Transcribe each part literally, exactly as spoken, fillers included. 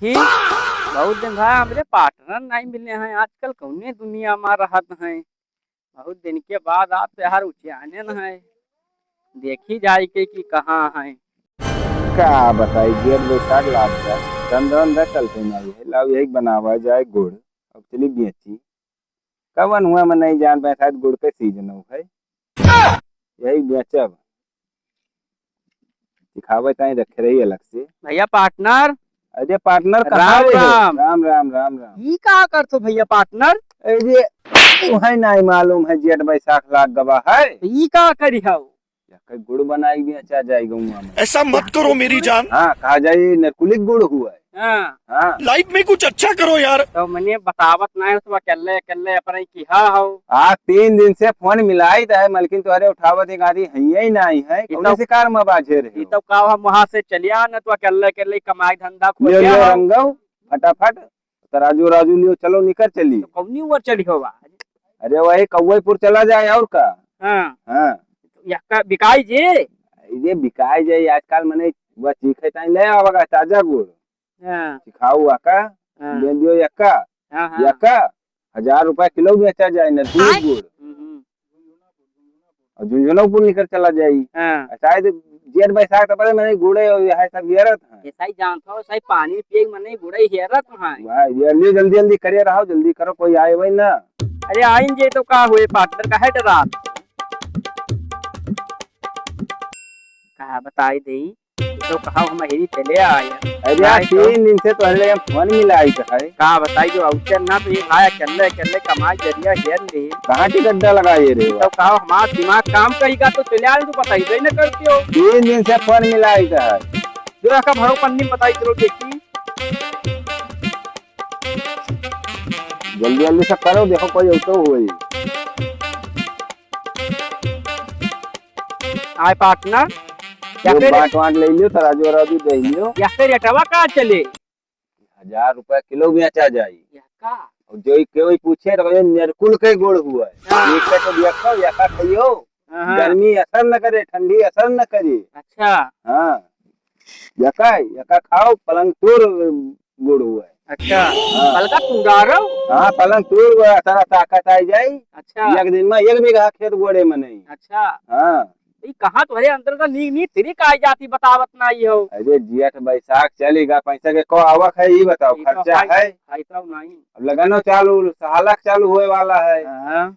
देखी, बहुत दिन भा हमरे पार्टनर नाहीं मिले हैं, आजकल कौने दुनिया मा रहत हैं। बहुत दिन के बाद आप तो यार उठियाने न हैं, देखी जाई के कि कहाँ हैं। का बताई, जेठ बैसाख लाग गया, धंधा धंधा चलते ना है, लाओ यही बनावा जाए गुड़, अब चली बेची। कवन हुआ मैं नहीं जान पाए, शायद गुड़ के सीजन हो है, यही बेचब। सिखावे ताई रखे रही अलग से। भैया पार्टनर। अरे पार्टनर, कहाँ राम रे हो? राम। राम, राम, राम, राम। ई का करत हो भैया पार्टनर? अरे, तुहै नाहीं मालूम है, जेठ बैसाख लाग गवा है। ई का करी हो? या कई गुड़ बनाई बेचा जाई गौवा में। ऐसा मत करो मेरी जान। हाँ, कहा जाई नरकुलिक गुड़ हुआ है। हाँ। हाँ। लाइफ में कुछ अच्छा करो यार। तो मने बतावत नाहीं, तो अकेले, अकेले अपने किहा हो। आज तीन दिन से फोन मिलाई त है, मलकिन तोहरे उठावत एक आदमी हइये ही नाहीं है। ई कौन तो, शिकार में बाझे रहे ई हो? तो का हम वहाँ से चलिया न, तो अकेले, अकेले कमाई धंधा ले, खोलिया ले हो। रंगो, फटाफट। तराजू राजू लियो, चलो निकर चली। तो कौनी ओर चढ़ी हो बा? अरे वही कौवेपुर चला जाए और का? हाँ। हाँ। यक्का बिकाई जे? ये बिकाई जाए, आजकल मने वह चीखे ताई ले आवेगा ताजा गुड़। हाँ। सिखाऊ आका, हाँ। ले लियो यक्का। हाँ, हाँ। यक्का, हजार रुपया किलो बेचा जाए ना, दूध आय। गुड़। हम्म, हम्म। और झुनझुनपुर निकर चला जाई। हाँ। आ शायद जेठ बैसाख तो पहले मने गुड़े और यह सब हेरत हैं। ऐसा ही जानता हो, सही पानी पिए मने गुड़े हेरत हैं। भाई, जल्दी, जल्दी, जल्दी करे रहो, जल्दी करो, कोई आए वही ना। अरे आइन जे तो का हुए पार्टनर, काहे डरात? का बताई देई? तो कहा हम हिरी चले आए। अरे यार, नहीं तो तीन दिन से तोहरे लगे फोन मिलाई के है। का बताई जो अवसर ना तो ये भाई अकेले, अकेले कमाई जरिया हेर ले। कहाँ टिकट डा लगाए रे? तो का हमार दिमाग काम करी का तो चले आए तो बताई दे न करती हो। तीन दिन से फोन मिलाई के है। जो रखा भरो पन्नी बताई चलो देखी। जल्दी जल्दी से करो, देखो कोई अउतो होई। आय पार्टनर, या जो फिर बांट वांट ले लियो, तराजू वराजू दे लियो। या फिर रेटवा का चले? हजार रुपया किलो बेचा जाई। या का? और जो कोई पूछे तो कहे, "निरकुल के गुड़ हुआ है।" हाँ। एक का तो देखो, या का खाइयो। हाँ। गर्मी असर न करे, ठंडी असर न करे। अच्छा। हाँ। यका, यका खाओ, पलंग तोड़ गुड़ हुआ है। अच्छा, हाँ। पलका तोड़ा रहो? हाँ, पलंग तोड़ हुआ, सारा ताकत आई जाई। अच्छा। एक दिन में एक बीघा खेत गोड़े में नहीं। अच्छा। हाँ। ई कहाँ तोहरे अंदर का नीक नीक trick आई जाती, बतावत नाई हो। अरे जेठ बैसाख चलेगा, पैसा के को आवक है, ई बताओ, ई तो खर्चा है, है। है तो नहीं। अब लगनो चालू, सहालक चालू होए वाला है। हाँ।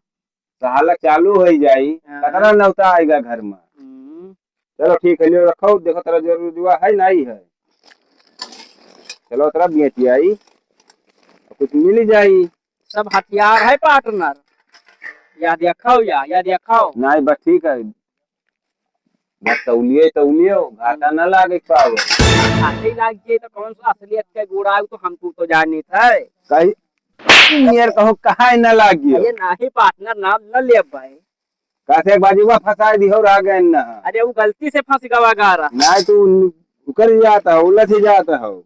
सहालक चालू होई जाई, हाँ। कतना नौता आएगा घर में। हम्म। चलो ठीक है, लियो रखो, देखो तोरा जरूर जुआ है, नाई है। चलो तोरा बेच आई, कुछ मिल जाई। सब हथियार है पार्टनर, या देखाओ या, या देखाओ। नाई बस ठीक है, बस तौलिए, तौलिए, घाटा न लागे पावे। घाटे लाग जाए तो कौन सा असलियत के गुड़ आऊ तो हम तू तो जानित है। कहीं नियर कहो कहाँ न लागियो। अरे नाही पार्टनर, नाम न ले भाई। कासे एक बाजी हुआ फंसाए दी हो रह गए ना। अरे वो गलती से फंस गवा गारा। नाही तू उन-, उकर जाता हो, उलझ जाता हो।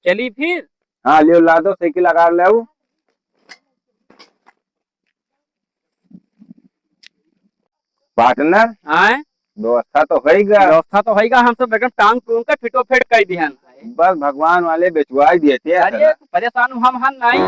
चली फिर। हाँ, लियो ला दो, साइकिल लगा ले आओ। पार्टनर, आय? व्यवस्था तो होइगा। व्यवस्था तो होइगा, हम सब एकदम टांग टूंग के फिटो फिट कर दिहन। बस भगवान वाले बेचवाई दिए थे अरे, ऐसा। परेशान हम हन नहीं।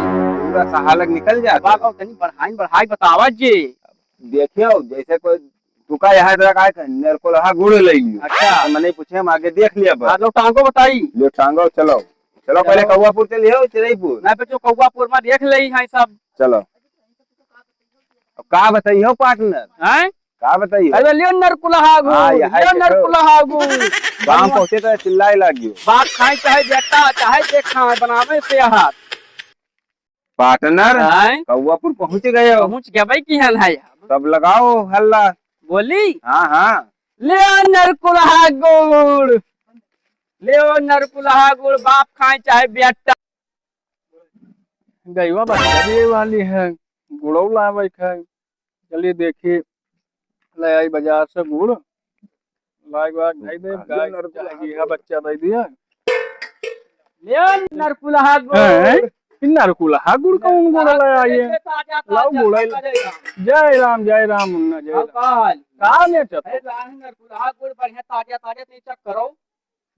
पूरा सहालक निकल जाता। बाबा, तनी बढ़ाई, बढ़ाई बतावा जी। देखियो, जैसे कोई दुका यहाँ तरह का है, निरकुलहा गुड़ ले लियो। अच्छा। तो मैंने पूछे, हम आगे देख लिया बस। हाँ, लो टांगो बताई। लो टांगो, चलो। चलो, चलो। पहले कौआपुर चलियो, चिरईपुर। नहीं, बच्चों, कौआपुर में देख ले हैं सब। चलो। अब का बताइयो पार्टनर? हैं? का बताइयो? अरे लियो नरकुलहा गो, हाँ, ये है लियो देखो। नरकुलहा गो। गांव पहुंचे तो चिल्लाए लागियो। बाप खाए चाहे बेटा, चाहे देखा है, बनावे से हाथ। पार्टनर, हैं? कौआपुर पहुंच गए हो। पहुंच गया भाई, की हाल है? तब लगाओ हल्ला। बोली? हाँ, हाँ। लियो नरकुलहा गुड़, लियो नरकुलहा गुड़, बाप खाए चाहे बेटा। गईवा बच्चा भी वाली है, गुड़ो लावे है। चलिए देखिए, ले आई बाजार से गुड़, लाग वाग धई दे, गाय चाहे गीहा बच्चा दे दिया। ले आ नरकुलहा गुड़। हैं? ई नरकुलहा गुड़ कौन गुड़ ले आई है? ताजा, ताजा, लाओ गुड़ है। ताजा, ताजा। जय राम, जय राम मुन्ना, जय राम। का ले चल? अरे लाओ नरकुलहा गुड़ बढ़िया ताजा, ताजा, तनी check करो।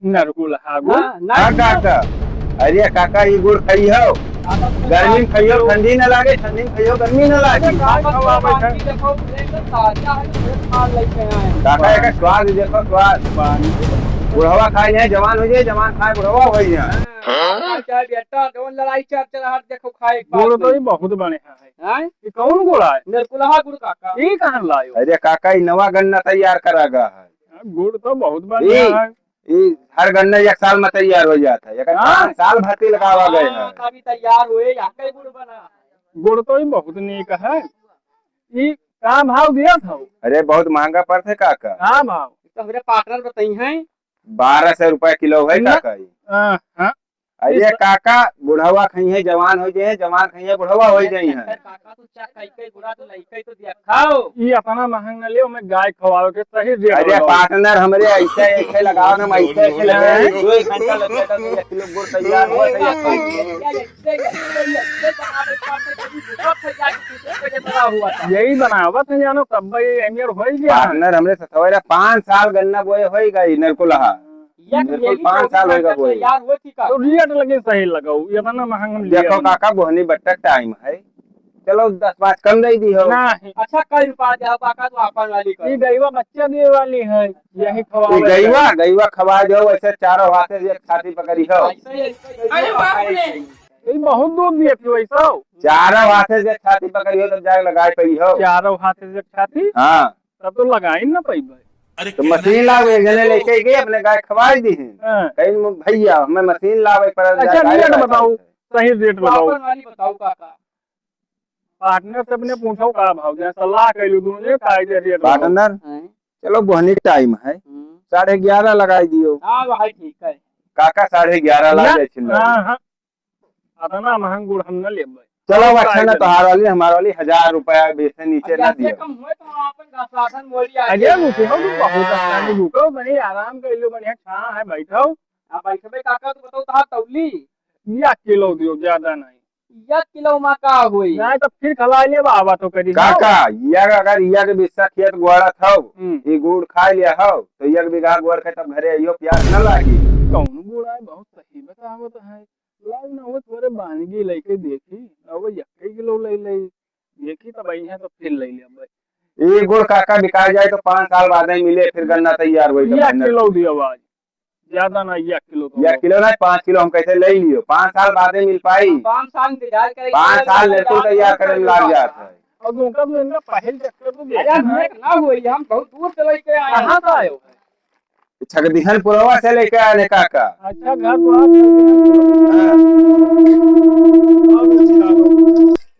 नरकुलहा गुड़। हाँ, ना हाँ, किलो। काका। अरे काका, ई गुड़ खइहो। काका, तो गर्मी में खइहो, ठंडी न लागे, ठंडी में खइहो, गर्मी न लागे। अरे, काका, तो बाकी देखो, एकदम ताजा है, fresh माल लेके आए हैं। काका, एकर स्वाद देखो, स्वाद। बुढ़वा खाए जाए, जवान हो जाए, जवान खाए, बुढ़वा हो जाए। हाँ, चाहे बेटा, जवन लड़ाई चार चला, देखो, खाए एक बार गुड़ तो में। ई बहुत बढ़िया है। हैं? ई कौन गुड़ है? नरकुलहा गुड़, काका। ई कहाँ लायो? अरे काका, ई नवा गन्ना तैयार करा गा है। हाँ, गुड़ तो बहुत बढ़िया ई, है। ई हर गन्ना एक साल में तैयार हो जाता है, एकर हाँ। पाँच साल भर तिलकावा गए हाँ, हैं। तभी तैयार हुए, या कई गुड़ बना। गुड़ तो ई बहुत नीक है। ई का भाव दिया था? अरे बहुत महंगा पड़ते काका। का भाव? तो हमरे partner बताई हैं। बारह सौ रुपया किलो है न-, काका ई। हाँ, हाँ। अरे इस काका, बुढ़वा खइहे, जवान हो जाए, जवान खइहे, बुढ़वा हो जाए हैं। काका, तू चा-, कई, कई बुढ़ा तो लइके तो दिया खाओ। ई अपना महंग न ले, ओमे गाय खवावे के सही रेट अरे लगाओ। Partner, हमरे ऐसे, ऐसे लगाओ ना, ऐसे, ऐसे लगाओ। दो एक घंटा लग जाता तो एक किलो गुड़ तैयार हो, तैयार हो। यही बनावत है जानो, तब भाई एमियर हो ही गया। Partner, हमरे सतवेरा पाँच साल गन्ना बोए हो ही गई, नरकुलहा। एक बिल्कुल, यही पाँच साल होएगा बोए। तैयार हुए थी का? तो रेट लगे सही लगाओ, इतना महंग हम लिया देखो हमने। काका, बोहनी बट्टा टाइम है, चलो दस पाँच कम दे दी हो। नहीं। अच्छा, कई रुपया दे, काका, तो आपन वाली करो। ये गईवा बच्चा दिए वाली है, यही खवावे ई गईवा, गईवा खवा दो, ऐसे चारों हाथे से एक छाती पकड़ी हो। ऐसे ही, ऐसे ही, अरे बाप रे। ये बहुत दूध दिए थी वैसे। चारों हाथे से एक छाती पकड़ी हो, तब जाके लगाए पड़ी हो। चारों हाथे से एक छाती? हाँ। तब तो लगाई ना पइबे। अरे तो कहना मशीन लावे, एक जने लेके गए, अपने गाय खवाई दी है। हाँ। कहीं मु-, भैया, हमें मशीन लावे पड़ल, अच्छा, गाय रेट खवाई बताओ, पड़ल। सही रेट बताओ। आपन वाली बताओ काका। Partner से अपने पूछो का भाव, जहाँ सलाह कैलू दोनों ने, का जे रेट बताओ। Partner, हाँ। चलो, बोहनी टाइम है, हम्म। साढ़े ग्यारह लगाई दियो। हाँ भाई, ठीक है। काका, साढ़े ग्यारह ला ना, जाए छिन। हाँ, हाँ। अतना महंग गुड़ हम न लेबै। चलो, हम अच्छा ना, तोहार वाली, हमार वाली हजार रुपया बेसे नीचे ना दियो। कम हुए तो हम आपन का साधन मोड़ी आ अरे, रुको, रुको, बहुत अच्छा है, रुको, बड़ी आराम कर लो, बढ़िया छाँह है, बैठो। आ, बैठबे काका, तो बताओ, तोहार तौली? एक किलो दियो, ज्यादा नहीं। एक किलो में का होई? नहीं तो फिर खवाई लेबा, आवा तो करी। काका, यग अगर यग बिस्सा खेत गोड़ा थौ, हम्म। ये गुड़ खा लिया हो, तो एक बीघा गोड़ के तब घरे आइयो, प्यास न लागी। कौन गुड़ है, बहुत सही बतावत है। लाग ना हो, थोड़े बानगी लेके देखी, अब यक्के किलो ले ले, देखी तब अइहें तो फिर ले लेबै। ये गुड़ काका बिका जाए तो पाँच साल बाद ही मिले, फिर गन्ना तैयार होई तो एक किलो दियो आज, ज्यादा ना, एक किलो तो एक किलो ना, पाँच किलो हम कैसे ले लियो, पाँच साल बाद ही मिल पाई। पाँच साल इंतजार करेंगे, पाँच साल बिल्कुल तैयार करे में लाग जात है। और उनका भी, उनका पहल चक्कर तो अरे, देखा ना। हम ना होई, हम बहुत दूर से लेके आए हैं। कहाँ से आए हो? छगदिहन पुरवा से लेके आने काका। अच्छा, घर तो आज हाँ।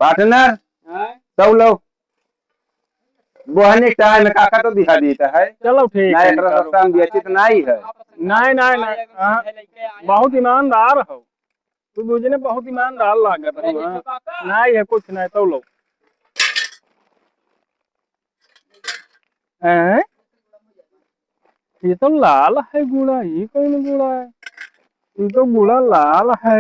Partner, हाँ? सब लोग बोहनी टाइम में काका तो दिहा देता है। चलो, ठीक ना, है, एकरा निकालो। सस्ता में बेचित नहीं है। नहीं, नहीं, नहीं, हाँ। बहुत ईमानदार हो। तू बुझने बहुत ईमानदार लागत हो, हाँ? नहीं है, कुछ नहीं, तो लो। हैं? ये तो लाल है गुड़ा, ये कौन गुड़ा है? ये तो गुड़ा लाल है।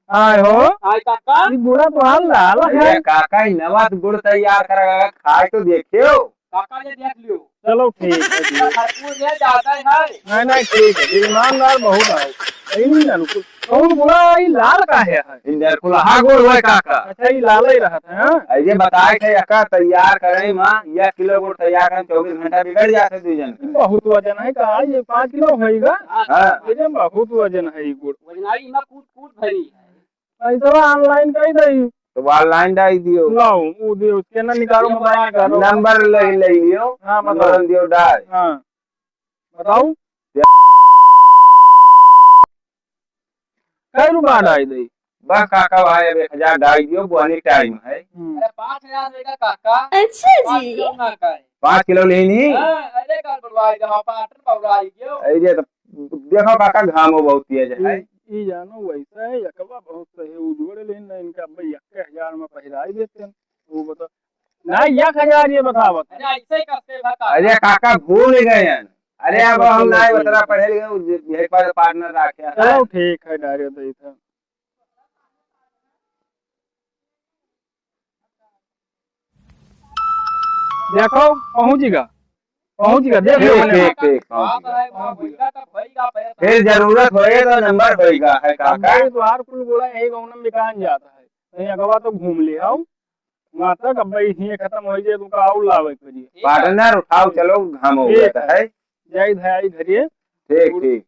आय हो? आय काका? ये गुड़ा तो हाँ लाल है। अरे काका, ये नवा गुड़ तैयार करा, खाए तो देखियो। काका, ये देख लियो। चलो, ठीक है, ठीक। भरपूर है, ज्यादा है। नहीं, नहीं, ठीक है, ईमानदार बहुत है। यही ना, रुको। कौन गुड़ा, ये लाल काहे है? इंदर कुलहा गुड़ होय काका। अच्छा, ये लाल ही रहत है, हाँ? ऐसे बताए थे, यका तैयार करे माँ, एक किलो गुड़ तैयार करे, चौबीस घंटा बिगड़ जाते दू जन के। बहुत वजन है का? ये पाँच किलो होएगा। हाँ। ये बहुत वजन है ये गुड़। वजनाई ना कूट कूट भरी। पैसा online कर दई। तो online डाल दियो। लाओ, वो दियो, scanner निकालो, mobile निकालो। नंबर ले, ले लियो। हाँ, बताओ। नंबर दियो डाल। हाँ। बताओ। कै रुपया डाल दे? बस काका भाई, अब एक हजार डाल दियो, बोहनी टाइम है। हम्म। अरे, पाँच हजार लेगा काका। अच्छा जी। पाँच किलो ना का है। पाँच किलो लेनी? हाँ, अरे, काल बढ़वाई दे, हाँ, पाटन बढ़वाई दियो। अरे, तो देखो काका, घामो बहुत तेज है। ई, ई जानो वैसा है, यकवा बहुत सही, उ जोड़े लेन ना, इनका अब यक्के हजार में पहिराई देते हैं। वो बता, ना, एक हजार ये बतावत। अरे, ऐसे ही करते हैं, बता। अरे, काका भूल गए हैं। अरे, अब हम ना बतरा पढ़े लगे, यही पर partner रखे हैं। चलो, ठीक है, डायरी तो इधर। देखो, पहुंच गया। पहुँच गया, देख ठीक, लो। ठीक, ठीक, पहुँच गया। फिर जरूरत होए तो नंबर होएगा, है काका? भाई, द्वार कुल गोड़ा यही गाँव में बिकान जाता है। कहीं अगवा तो घूम ले आओ। वहाँ तक अब भाई हिये खत्म हो जाए, तो का और लावे के पड़ी। पार्टनर उठाओ, चलो, घाम हो ठीक गया है। है। जय धयाई धरिए। ठीक, ठीक।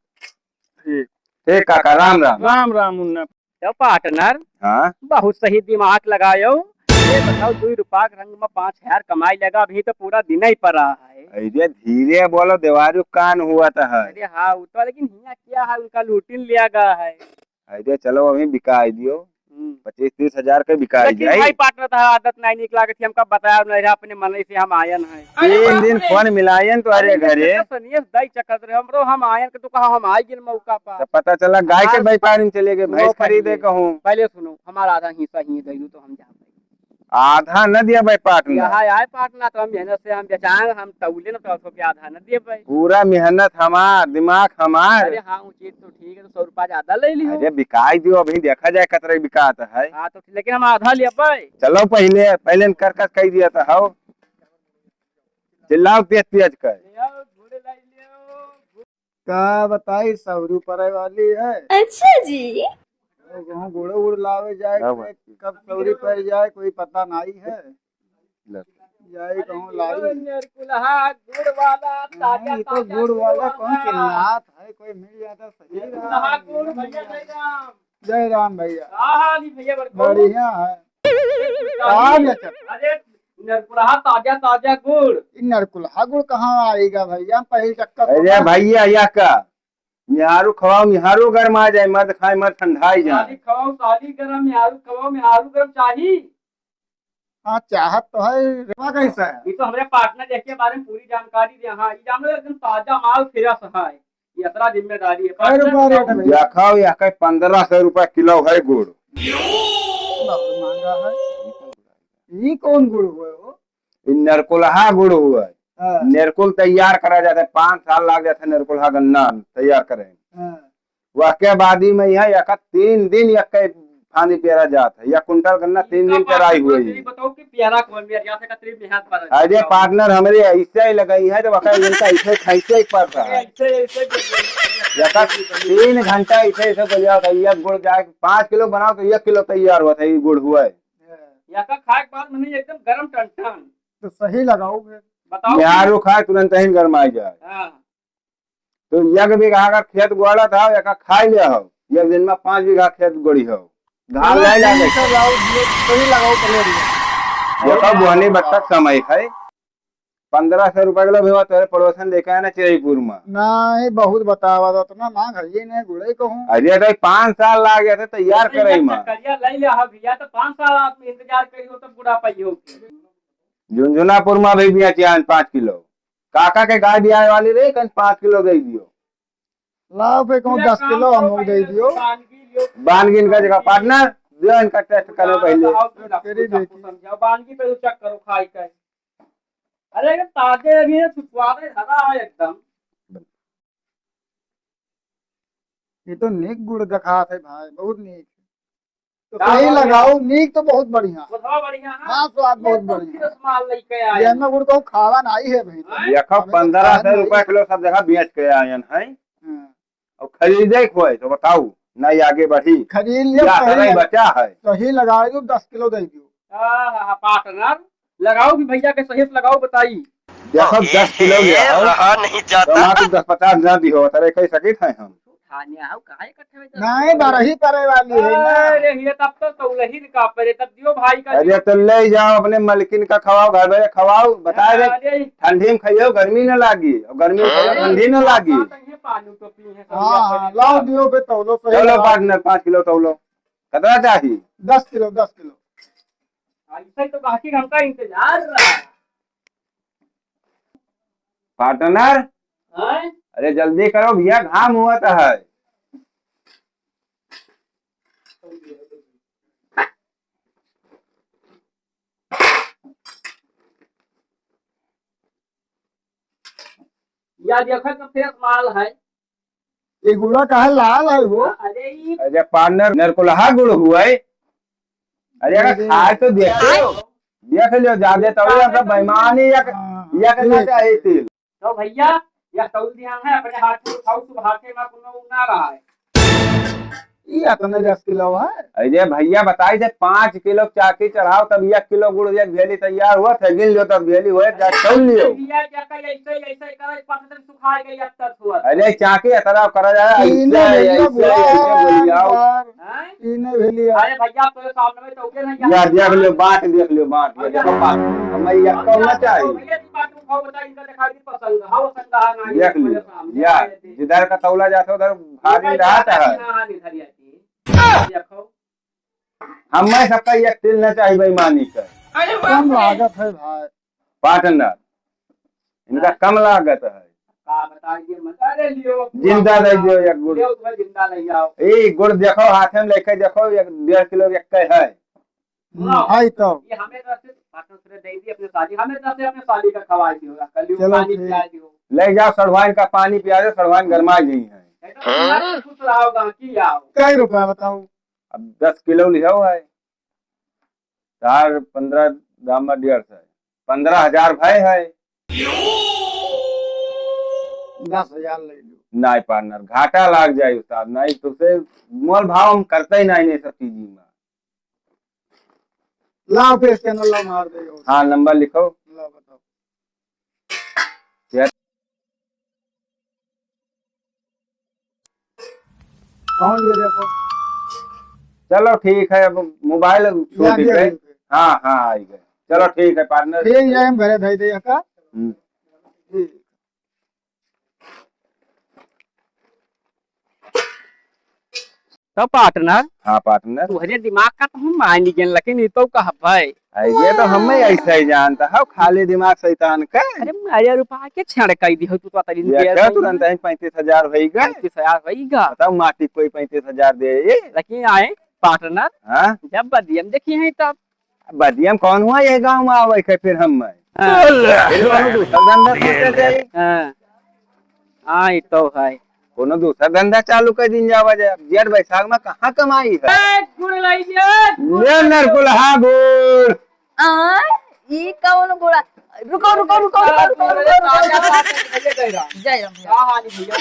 ठीक। ठीक काका, राम राम। राम राम मुन्ना। तो पार्टनर, हाँ? बहुत सही दिमाग लगायो। ये बताओ, दुई रुपया के रंग में पाँच हजार कमाई लगा, अभी तो पूरा दिन ही पड़ा है। अरे धीरे बोलो, देवारू कान हुआ था है। अरे हाँ, वो तो, लेकिन हिया क्या है, उनका लूटिन लिया गया है। अरे चलो, अभी बिकाई दियो, हम्म। पच्चीस तीस हजार के बिकाई लेकिन जाई। भाई पार्टनर, तोहार आदत नहीं निक लागत है, हमका बताया नहीं रहा, अपने मन से हम आयन है। तीन दिन फोन मिलायन तो अरे अरे घरे। तो सनियस दाई चकत रहे, हमरो हम आयन के तो कहा हम आई गेल मौका पर। तो पता चला गाय के हाँ। व्यापार में चले गए, भैंस मौका खरीदे नहीं। कहूँ। पहले सुनो, हमारा आधा हिस्सा ही दे दो तो हम जाते हैं। आधा न दिया भाई पार्टनर। यहाँ आए पार्टनर तो हम मेहनत से हम बेचाएं, हम तौले न तो के आधा न दिए भाई। पूरा मेहनत हमार, दिमाग हमार। अरे हाँ, वो चीज तो ठीक है, तो सौ रुपया ज्यादा ले लियो। अरे बिकाई दियो, अभी देखा जाए कतरे बिकात है। हाँ तो लेकिन हम आधा लेबै। चलो पहले, पहले इनकर कस कही दिया था, हो। चिल्लाओ तेज तेज कर। ले आओ, घोड़े लाई ले आओ। का बताई, सौरू पड़े वाली है। अच्छा जी। कहूँ गुड़ उड़ लावे जाए, क्या बात? कब सौरी पड़ जाए, कोई पता नहीं है। ले। जाए कहूँ लाई। नरकुलहा गुड़ वाला, हाँ, ताजा, ये तो ताजा गुड़ गुड़ वाला वाला। कौन चिल्लात है, कोई मिल जाता सही नरकुलहा रहा। गुड़ भैया, जय राम। जय राम भैया। का हाल है भैया, बड़ बढ़िया है। का बेचत? अरे, नरकुलहा ताजा, ताजा गुड़। ई नरकुलहा गुड़ कहाँ आएगा भैया? हम पहले चक्कर अरे सुना। भैया, या का? मिहारू खवाओ, मिहारू गरमा जाए, मर्द खाए, मर्द ठंडाई जाए। साली खवाओ, साली गरम, मिहारू खवाओ, मिहारू गरम चाही। हाँ, चाहत तो है। रेवा कैसा है? ये तो हमरे पार्टनर जी के बारे में पूरी जानकारी दे। हाँ, ये जान लो एकदम ताजा माल, फ्रेश है। ये इतना जिम्मेदारी है। कै रुपया रेट है भैया? देखो, यह का पन्द्रह सौ रुपया किलो है गुड़। बाप रे, महंगा है। ये कौन गुड़ हुआ है वो? ये नरकुलहा गुड़ हुआ है। हाँ। नरकुल तैयार करा जाता है, पाँच साल लाग जाता है नरकुलहा गन्ना तैयार करे। हाँ। वह के बाद ही में यहाँ एक तीन दिन एक के फानी पेरा जात है, या कुंटल गन्ना तीन दिन पेराई हुई है। बताओ कि पेरा कौन पेरा जाता है, कतरी मेहनत पर है। अरे पार्टनर हमरे ऐसे ही लगाई है, तो वकर इनका ऐसे खैसे ही पड़ता है। ऐसे, ऐसे बोलिए। एक तीन घंटा ऐसे, ऐसे बोलिया था, एक गुड़ जाए, पाँच किलो बनाओ तो एक किलो तैयार हुआ था, ये गुड़ हुआ है। या का खाए के बाद मने एकदम गरम टन टन। तो सही लगाओ फिर। बताओ। मिहारू खाए तुरंत ही गरमाई जाए। हाँ। तो एक बीघा अगर खेत गोड़ा था, एका खाई ले हो, एक दिन में पाँच बीघा खेत गोड़ी हो, धान ले जाके। सही लगाओ, सही लगाओ, पहले भी। देखो, बोहनी बत्तख समय है, पन्द्रह सौ रुपया किलो भी हुआ, तोरे पड़ोसन लेके आए ना चिरईपुर में। नहीं, बहुत बतावा, तो उतना मांग है ये नहीं, गुड़े कहूँ। अरे, तो पाँच साल लाग गया था तैयार करे में। चक्करिया ले ले, हाँ भैया, तो पाँच साल आप इंतजार करियो, तब बुढ़ापा ही हो। झुनझुनापुर में भी बिया चियान पाँच किलो। काका के गाय बियाए वाली रही, कहीं पाँच किलो दे दियो। लाओ पे कहूँ दस किलो हम लोग दे दियो। बानगी इनका जगह पार्टनर, दियो इनका टेस्ट करो पहले। तेरी देखी। समझाओ, बानगी पे चेक करो, खाई के। अरे, ये ताजे अभी है, स्वाद है, हरा है एकदम। ये तो नीक गुड़ देखात है भाई, बहुत नीक। तो का सही बोल रहे लगाओ, हैं? नीक तो बहुत बढ़िया। बहुत बढ़िया है। हाँ, स्वाद ये बहुत तो बढ़िया। फ्रेश माल लेके आए ये हैं। मैं गुड़ को खावा नहीं है भाई। हैं? देखो, हमें तो पन्द्रह सौ खावा नहीं रुपया है। किलो सब जगह बेच के आयन है। हाँ। और खरीदे के होए तो बताओ, नहीं आगे बढ़ी। खरीद लियो, या सही सही लग-, बचा है। सही लगाए दो, दस किलो दे दियो। हाँ, हाँ, हाँ, पार्टनर, लगाओ भी भैया के सही से लगाओ, बताई। देखो, दस किलो लिया हो, रहा नहीं जाता। तो वहाँ तो दस पचास ना दी हो, तेरे कई सकित है हम। खाने आओ, काहे इकट्ठे में दस नहीं, किलो? बारह ही परे वाली है ना। अरे, ये तब तो तौलही का परे, तब दियो भाई का अरे, दियो। तो ले जाओ, अपने मलकिन का खवाओ, घर में खवाओ, बताए दे, अरे। ठंडी में खाइयो, गर्मी न लागी, और गर्मी में खाइयो, अरे, ठंडी न लागी। बात है, ये पानी तो पी है, हाँ, हाँ, लाओ दियो बे, तौलो, सही तौलो लगाओ। पार्टनर, पाँच किलो तौलो। कतरा चाही? दस किलो, दस किलो। ऐसे तो बाकी हमका इंतजार रहा। पार्टनर, हैं? अरे जल्दी करो भैया, घाम हुआ तो है। या देखो तो फ्रेश माल है। ये गुड़ा काहे लाल है वो? अरे, ई अरे, पार्टनर, नरकुलहा गुड़ हुआ है। अरे, अगर अरे। खाए तो देखो। देख लो, ज्यादा तो ये सब बेईमानी या, हाँ, या करना ठीक। चाहिए तेल। तो भैया, यह तौल दिया है, अपने हाथ में उठाओ, शुभ हाथे में कोनो ना रहा है। ई अतने दस किलो है। अरे भैया, बताई दे, पाँच किलो चाकी चढ़ाओ, तब एक किलो गुड़, एक भेली तैयार हुआ, फिर गिन लियो, तब भेली हुए, जा तौल लियो। भैया, क्या कहे, ऐसे, ऐसे करे, पटदन सुखा गई, अब तक हुआ। अरे चाकी अतरा करा जाए, तीन ऐसे, भेलिया ऐसे, गुड़ ऐसे है, बोलियाओ। यार। हैं? तीन भेलिया। अरे भैया, तो सामने में तो उगे नहीं यार, देख लियो, बाँट देख लियो, बाँट, ये देखो, बाँट। हमें ये कौन ना चाहिए? भैया, बाँट उठाओ, बता, इनका दिखा दी पसंद, हाँ, पसंद, हाँ, ना, देख लियो, सामने यार, आए थे। जिधर का तौला जाता है, उधर भारी रहता है। हाँ, हाँ, निधर आती है। देखो। हमें सबका एक तिल ना चाही बेईमानी का। अरे बाप रे। कम लागत है भाई। पार्टनर, इनका कम लागत है। का बताइए, मत, अरे लियो, जिंदा रह जाओ एक गुड़। लियो, तुम्हें जिंदा ले जाओ। ए, गुड़ देखो, हाथ में लेके देखो, एक डेढ़ किलो एक है। सुनाओ। है तो। ये हमें तरफ से, पार्टनर से दे दी अपने साली, हमें तरफ से अपने साली का खवाई दियो, कल चलो पानी ठीक। पिला दियो। ले जाओ, सड़वाइन का पानी पिया दे, सड़वाइन गरमा गई है। एकदम खुश रहो, गाँव की आओ। कई रुपया बताओ? अब दस किलो लिहो है, चार पन्द्रह दाम में डेढ़ सौ, पन्द्रह हजार भय है। दस हजार ले लो। नाई पार्टनर, घाटा लाग जाए उस्ताद, नाई तो से मोल भाव हम करते ही नाई, नहीं सब चीज में। लाओ पे स्कैनर लाओ, मार दे। हाँ, नंबर लिखो। लाओ बताओ। यार। पहुंच गए देखो। चलो ठीक है, अब मोबाइल छूट गए। हाँ, हाँ, आ गए। चलो ठीक है पार्टनर। ठीक है, हम घरे भेज दे का। हम्म। ठीक। तो पार्टनर, हाँ पार्टनर। तुहरे दिमाग का तो हम मान लीजिए, लेकिन ये तो कहब है। अरे ये तो हमें ऐसे ही जानता है, खाली दिमाग शैतान का। अरे मारे रुपया के छेड़ कर दी हो तू तो तरीन ये के क्या ऐसे तुरंत ही। है पैंतीस हजार होइगा? पैंतीस हजार होइगा। बताओ माटी कोई पैंतीस हजार दे ये? लेकिन आए पार्टनर, हाँ? जब बदियम देखी है तब बदियम कौन हुआ ये गाँव में आवे के फिर हम में? हाँ। फिर कोनो दूसरा धंधा सोचे के चाही। हाँ। हाँ, ई तो है। कोनो दूसरा धंधा चालू कर दिन जावा जाए। अब जेठ बैसाख में कहाँ कमाई है? ए, गुड़ लाई जे, गुड़ ले नरकुलहा गुड़। आ, ई कौन गुड़ा? रुको, रुको, रुको। जय राम भैया।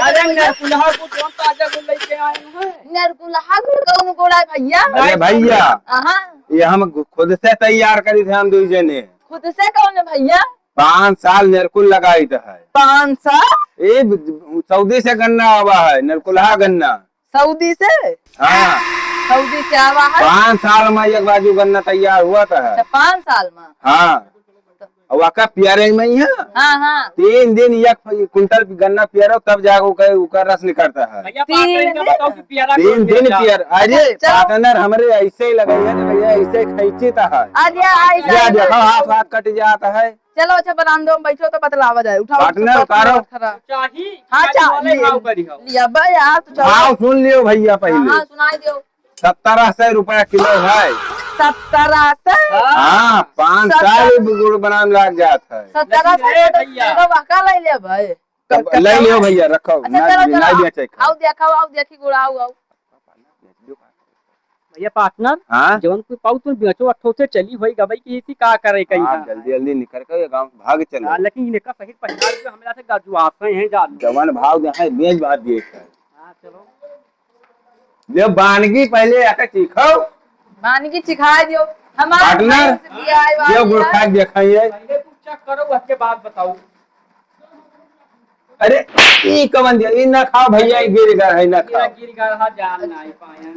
अरे, नरकुलहा गुड़ कौन ताजा गुड़ लेके आए हैं? नरकुलहा गुड़ कौन गुड़ा है भैया? अरे भैया, हाँ। ये हम खुद से तैयार करी थे हम दुई जने। खुद से कौन है भैया? पाँच साल नरकुल लगाई तो है। पाँच साल? ए, सऊदी से गन्ना आवा है, नरकुलहा गन्ना। सऊदी से? हाँ। सऊदी से आवा है? पाँच साल में एक बाजू गन्ना तैयार हुआ था। अच्छा, पाँच साल में? हाँ। और वाका पियरे में ही है। हाँ, हाँ। तीन दिन एक कुंटल गन्ना पियरो, तब जाके ओकर, ओकर रस निकलता है। भैया, तीन पार्टनर इनका दिन? बताओ कि पियरा तीन कौन दिन पियरा? पियर। अरे, अच्छा, चलो। पार्टनर हमरे ऐसे ही लगे है कि भैया ऐसे खींचता है। अरे, ऐसा या नहीं देखो, है। हाथ, हाथ कट जाता है। चलो, अच्छा, बरामदे में बैठो तो बतलावा जाए। उठाओ, पार्टनर, उठाओ, उतारो। उठाओ, उठाओ। चाही, हाँ, चाही, चाही। वाले भाव करी हो। लिया बा यार, तो चलो। भाव सुन लियो भैया पहले। हाँ, हाँ, सुनाई दियो। सत्रह सौ रुपया किलो है। सत्रह सौ? हाँ, पाँच सत्रह। साल गुड़ बनाने लग जात है। सत्रह सौ लेकिन रे भैया। किलो बका ले ले भाई। तब ले लियो भैया, रखो। अच्छा, ना, चलो, ना चलो, बेचे खाओ। आओ देखाओ, आओ देखी गुड़, आओ, आओ। भैया पार्टनर, हाँ? जवन कोई पाऊ तुम बेचो, अठो से चली होई गबई कि इसी का करे कहीं हाँ, का। जल्दी, जल्दी निकल के ये गाँव भाग चलो। हाँ, लेकिन इनका सही पहचान जो हमरा से गजुआते हैं जान। जवन भाव दे हैं, बेच भाव दिए है। हाँ, चलो। ले बानगी पहले आके चीखो। बानगी चिखा दियो। हमार पार्टनर, भाई से बियाह वाली ये गुड़ है। खा के देखाइए। पहले तू चेक करो, उसके बाद बताओ। अरे, ई कवन दिया? ई ना खाओ भैया, ई गिर गया है, ना खाओ। गिर गया है, जान नहीं पाए।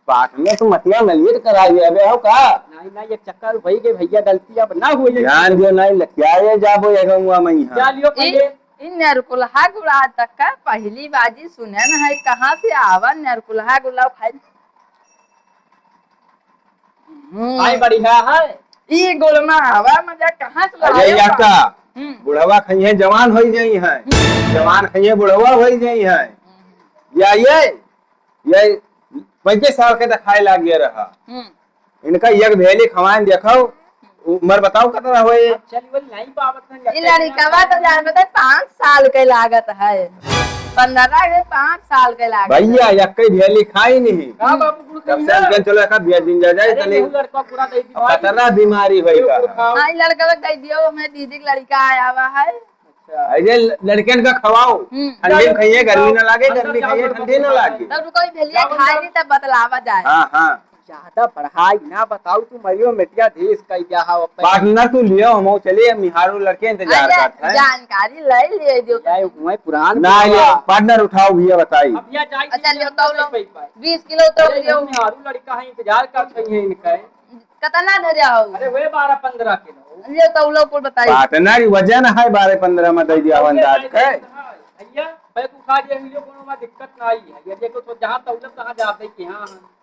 बात में तू मतिया में लेट कराई अबे हो का? नहीं, नहीं, एक चक्कर वही के भैया, गलती अब ना होई। ध्यान दियो, नहीं लखियाए जाबो ये गौवा में यहाँ। जा लियो पहले। इ नरकुलहा गुड़ा तक का पहली बाजी सुने न है, कहाँ से आवा नरकुलहा गुड़ा खाई। हम्म। भाई बढ़िया है। ई गुड़मा हवा मजा कहाँ से अरे लायो यार बा? का, हम्म। बुढ़वा खइहे जवान होई जाई है, हम्म। जवान खइहे बुढ़वा होई जाई है। हम्म। या ये, ये पैंतीस साल के तो खाए लाग गया रहा। हम्म। इनका एक भेली खवाइन देखो, उम्र बताओ कितना होए। अब चल, वो नहीं पावत ना, ई लड़िकवा तो जान बता पाँच साल के लागत है, पन्द्रह के पाँच साल के लागत भैया, है। एक कई भेली खाई नहीं। का बाबू गुड़ तब से खाई ना? अंकल चलो एक आध भेज दिन जा जाए अरे तनी। नहीं, लड़का पूरा दे दी अब भाई। कितना बीमारी होई का? गुड़ खाओ। हाँ, ई लड़कवा दे दियो, हमें दीदी के लड़का आया हुआ है। अच्छा। ऐसे लड़कन का खवाओ, हम्म। ठंडी में खाइए, गर्मी ना लागे, गर्मी खाइए, ठंडी ना लागे। तब रुको, ई भेलिया खाई ली, तब बतलावा जाए। हाँ, हाँ। ज्यादा बढ़ाई ना बताऊ, तू मरियो मेटिया धीस कई दिया हो अपन। Partner तू लियो, हम चलिए, मिहारू लड़के इंतजार अरे, करत हैं। जानकारी ले लिए जो। यार, वही पुरान ना, ये बुढ़वा। Partner उठाओ भैया, बताई। अब भैया जाई अच्छा, लियो, तौलो। बीस किलो तौल अरे, लियो। मिहारू लड़का है, इंतजार करत हैं इनका। कितना धरे हो? अरे, वे बारह पन्द्रह किलो। लियो, तौलो कुल बताई। Partner वजन है बारह पन्द्रह में दे दिया, अरे, अंदाज के। भैया, बैग उठा दे, मिलो, कोनो में दिक्कत ना आई है। ये देखो, तो जहाँ तौलब, तहाँ जाते कि हाँ, हाँ।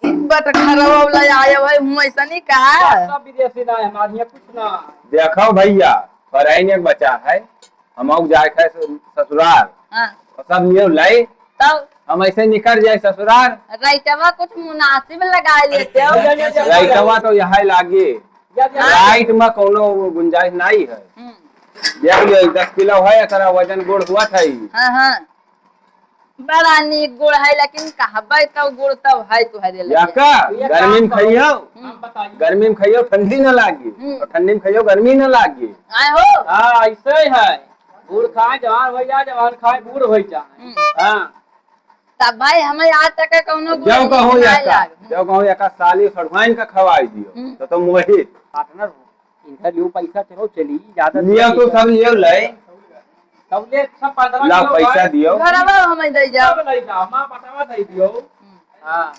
ई बटखरवा वाला आया भाई, हूँ ऐसा नहीं कहा। सब विदेशी ना है, हमारे यहाँ कुछ ना है। देखो भैया, पराइन एक बचा है, हम आउ जाए खाए ससुराल। हाँ। और सब लियो लाई, तब? हम ऐसे निकल जाए ससुराल। राइटवा कुछ मुनासिब लगा लेते हो। राइटवा तो यहाँ लागे। या, या, राइट में कोनो गुंजाइश नहीं है। हम्म। देख लियो, दस किलो है, एकरा वजन गुड़ हुआ था ई। हाँ, हाँ। बड़ा नीक गुड़ है, लेकिन कहबै तो गुड़ तो है तुहरे लगे। या का? ये गर्मी में काम करो। खाइयो, हम्म। गर्मी में खाइयो, ठंडी ना लागी। हम्म। और ठंडी में खाइयो, गर्मी ना लागी। आए हो? हाँ, ऐसे ही है। गुड़ खाए, जवान हो जाए, जवान खाए, बूढ़ हो जाए। हम्म। हाँ। तब भाई, हमें आज तक कौनो गुड़ जब कहो नहीं या का, लाग। जब कहो या का साली सड़वाइन का खवाई दियो, हम्म। तो तुम वही। Partner हो। इनका लियो पैसा, चलो चली, ज्यादा लियो तो सब लियो ले। तब ले सब पन्द्रह लाओ किलो पैसा भाई। दियो। घरवा हमें दे जाओ। सब ले जाओ, माँ पटावा दे दियो। हम्म। हाँ।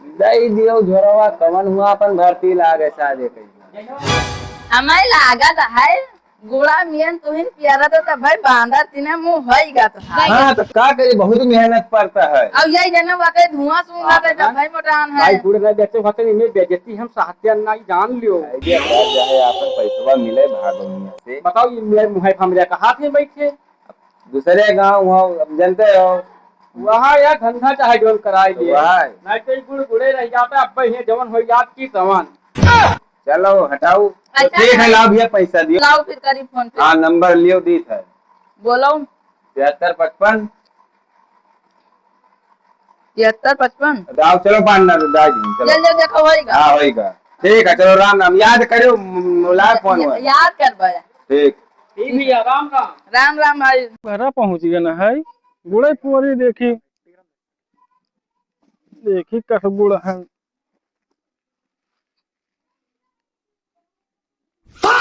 दे दियो झोरवा, कवन हुआ अपन भर्ती लागे शादी कइला। हमें लागत है, गुड़ा मियन तुहिन पियरा तो तब भाई बांधा तीने मुँह होई गा तो। हाँ, तो का करी, बहुत मेहनत पड़ता है। अब यही जना वाकई धुआं सूंघा हाँ, तो हाँ। भाई मोटान है। भाई गुड़ ना बेचे होते नहीं, मैं बेइज्जती हम सहत्या नहीं जान लियो। आइडिया कर जाए, आपन पैसवा मिले भागो मियाँ से। बताओ, ये मेरे मुँह है, हमरे का हाथ में बैठे। दूसरे गाँव हो, अब जानते हो। वहाँ यार धंधा चाहे जोन कराए तो लिए। वहाँ। नहीं तो ये गुड़ गुड़े रह जाता, अब ये जवन हो याद की तवन। चलो, हटाओ। तो अच्छा, ठीक है, लाओ भैया, पैसा दियो। लाओ फिर करी फोन पे। हाँ, नंबर लियो, दीत है। बोलो। तिहत्तर पचपन। तिहत्तर पचपन। लाओ, चलो, पार्टनर, डाल दीजिए, चलो। ले, ले, देखो, होइगा। हाँ, होइगा। ठीक है, चलो, राम राम। याद करो, म-, मिला फोन या-, में। याद कर बड़ा। ठीक। ठीक भैया, राम राम। राम राम भाई। घरा पहुँच गए ना है, गुड़े पुअरी देखी, देखी कस गुड़ है।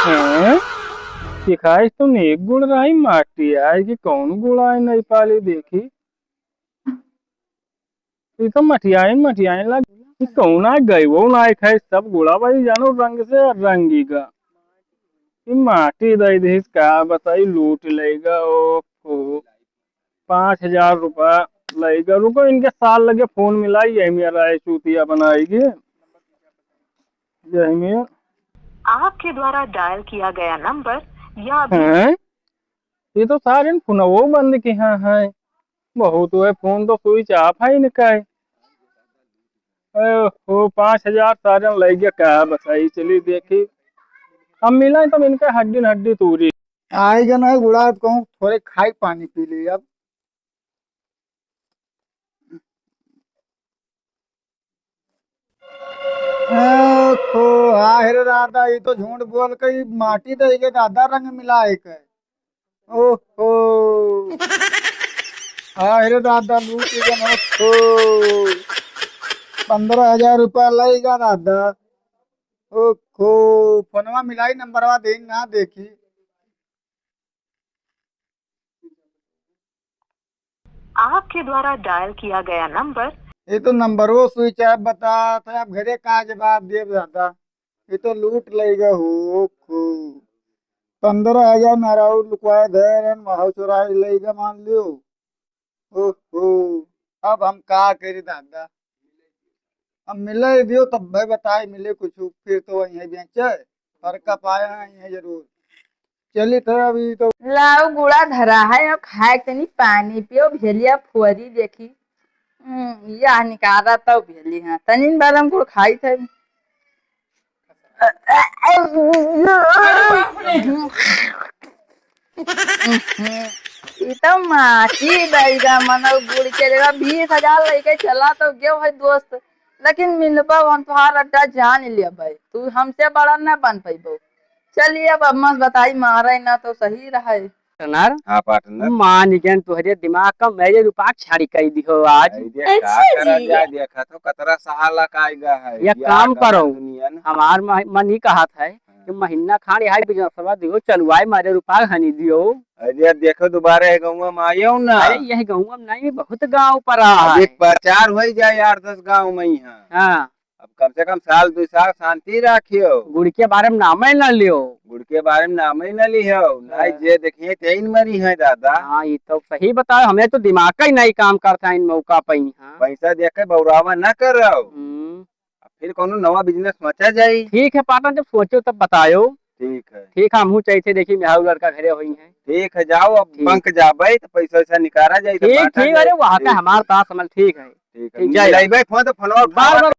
हैं? सिखाइस तो नीक गुड़ रही, माटी आए कि कौन गुड़ आए नहीं पाली देखी। ई तो मटियाइन, मटियाइन लग। ई कौन आ गई, वो ना खाए, सब गुड़ा भाई जानो रंग से और रंगी का। ई माटी दे दे, का बताई, लूट लेगा, ओहो। पाँच हजार रुपया लइगा। रुको, इनके सार लगे फोन मिलाई, यही में राय चूतिया बनाएगी। यही में। आपके द्वारा डायल किया गया नंबर या अभी हैं? ये तो सारे फोनवो बंद किहे हैं। बहुत हुए, फोन तो स्विच ऑफ है इनका है। ओहो, पाँच हजार सारे लइगे का बताई, चली देखी। हम मिला तब इनका हड्डी न हड्डी तूरी। आएगा ना गुड़ा, अब कहूँ थोड़े खाई पानी पी ली अब। ओहो, आह रे दादा, ये तो झूठ बोल के ही माटी दे के दादा रंग मिलाए के। ओहो, आह रे दादा, लूट गन, ओहो, पन्द्रह हजार रुपया लइगा दादा। ओहो, फोनवा मिलाई, नंबरवा दे ना देखी। आपके द्वारा डायल किया गया नंबर। ये तो नंबरो स्विच ऑफ बता, तो अब घरे का जवाब देब दादा? ये तो लूट लेगा हो, हो। पन्द्रह हजार मेहरारू लुकवाए धरन, वहाँ चुराए लेगा, मान लियो। ओहो, अब हम का करी दादा? अब मिले दियो तब भाई बताए मिले कुछ, फिर तो वहीं बेचे, फर्क पाए हैं यहीं जरूर। चली तो अभी तो। लाओ गुड़ा धरा है और खाए तनी पानी पियो, भेलिया फुअरी देखी। हम्म, यह निकाला तो भेली, हाँ, तनी बार हम गुड़ खाई थे। अरे बाप रे। ई तो माटी दइगा, मनो गुड़ के जगह बीस हजार लइके चला तो गयो है दोस्त, लेकिन मिलबा हम तोहार अड्डा जान लेबै, तू हमसे बड़ा न बन पैबो। चलिए, अब अम्मा से बताई, मारे ना तो सही रहे। पार्टनर, हाँ, पार्टनर। मान गए, तुहरे दिमाग का मेरे रूपा छाड़ी कर दियो आज। अरे, का अच्छा करा जी। जाए, देखा तो कतरा सहाला का आएगा है। एक या काम गाना करो, दुनिया ना। हमार म-, मन ही कहत है कि हाँ। महीना खान यहाँ बिजनेसवा दियो, चलवाए मारे रूपा हनी दियो। अरे, देखो, दोबारा ये गौवा में आयो ना। अरे, यह गौवा में नहीं, बहुत गाँव पर आ अभी है। प्रचार हो ही जाए आठ दस गाँव में यहाँ। हाँ। अब कम से कम साल दो साल शांति राखियो। गुड़ के बारे में नामे न लियो। गुड़ के बारे में नामे न लियो। नहीं, हाँ। जे देखिए तेन मरी है दादा। हाँ, ये तो सही बताओ, हमें तो दिमाग का ही नहीं काम करता इन मौका पे ही, हाँ। पैसा देख के बौरावा न करो। हम्म। अब फिर कोनो नवा बिजनेस सोचा जाई। ठीक है पार्टनर, जब सोचो तब बतायो। ठीक है। ठीक है, हमहू चाहिए थे, देखी मेहरारू लड़का घरे होई है। ठीक है, जाओ अब ठीक। बंक जाबे तो पैसा वैसा निकाला जाई तो ठीक, बांटा ठीक, जाई। अरे वहाँ पे ठीक, हमार ठीक। तास हमल ठीक है। ठीक है, ठीक, जय राम। मिलाइबे फोन तो फोनवा बार उठावा। बार